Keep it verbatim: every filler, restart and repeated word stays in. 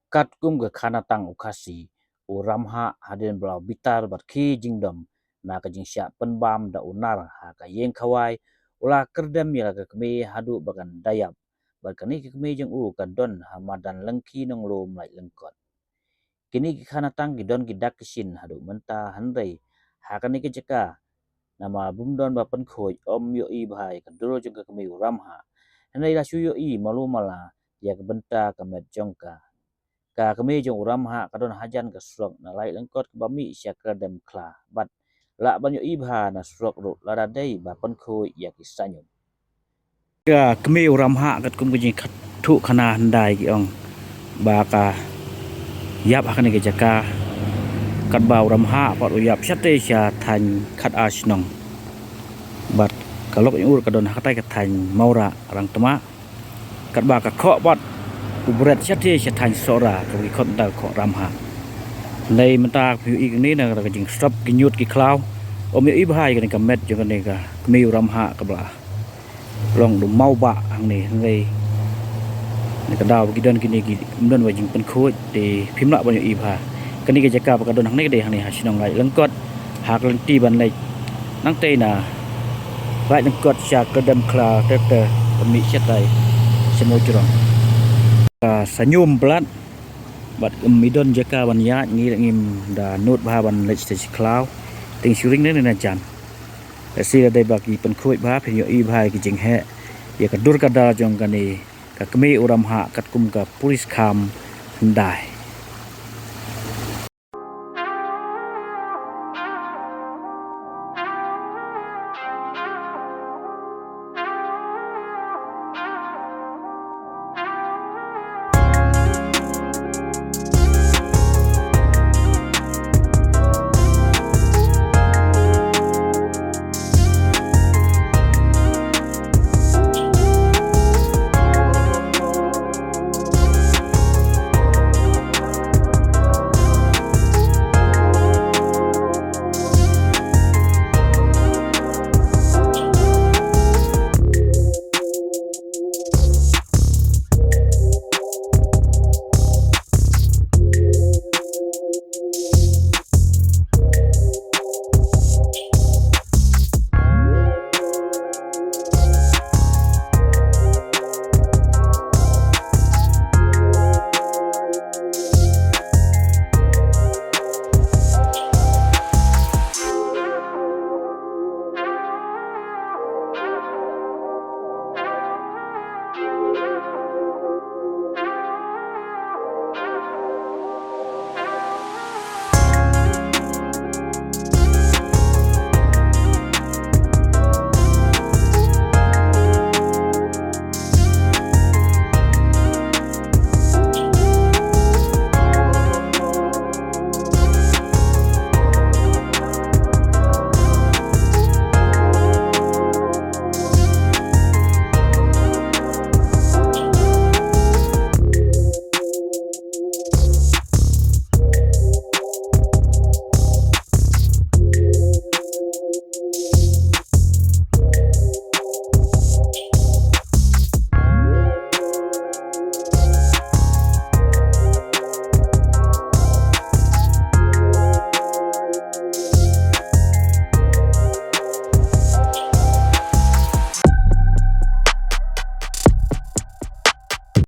Katkum ka khana tang u Khasi, u Ramhah hadien ba la bitar bad khie jingdom na ka jingshah pynbam da u nar ha ka ïing khawai, u la kyrdem ïa la ka kmie haduh ba kan da ïap. Bad kane ka kmie jong u ka don ha madan Lyngkhi Nonglum Laitlengkot. Kine ki khana tang ki don ki dak ki shin haduh mynta, hynrei ha kane ka jaka namar bym don ba pynkhuid, ym ïohi bha ïa ka dur jong ka kmie u Ramhah. Hynrei la shu ïohi malu mala ïa ka bynta ka met jong ka. Ka kmie jong u Ramhah ka don hajan ka surok na Laitlengkot kaba mih sha Kyrdemkhla bad lah ban ïohi bha na surok ruh lada dei ba pynkhuid ïa ki saiñum. Ka kmie u Ramhah katkum ka jingkhathuh khana hyndai ki ong ba ka ïap ha kane ka jaka, katba u Ramhah pat u ïap shatei sha thaiñ Khatar Shnong. Bad ka lok ïing ur ka don ha katai ka thaiñ Mawrah Rangtma. Katba ka khoh pat u bret shatei sha thaiñ Sohra, kaba ki khot mynta ka khoh Ramhah. Hynrei mynta phi ïohi kane na ka jingsop ki ñiut ki khlaw, ym ïohi bha ïa kane ka met jong kane ka kmie u Ramhah kaba la long da u mawbah hangne, hynrei na ka daw ba ki don kine kim don ba jingpynkhuid te phim lah ban ïohi bha. Kane ka jaka ba ka don hangne ka dei hangne ha shnong Laitlengkot, ha ka lynti ban leit nangtei na Laitlengkot sha Kyrdemkhla ter ter ban mih shatai sha Mawjrong. Ka saiñum blat bad ym i don jaka ban ïaid, ngi ngim da nud bha ban leit shatai sha khlaw. Te shu ring ne na jan. Lehse lada dei ba ki pynkhuid bha phin ïohi bha ïa ki jingheh ïa ka dur ka dar jong kane ka kmie u Ramhah katkum ka puriskam hyndai.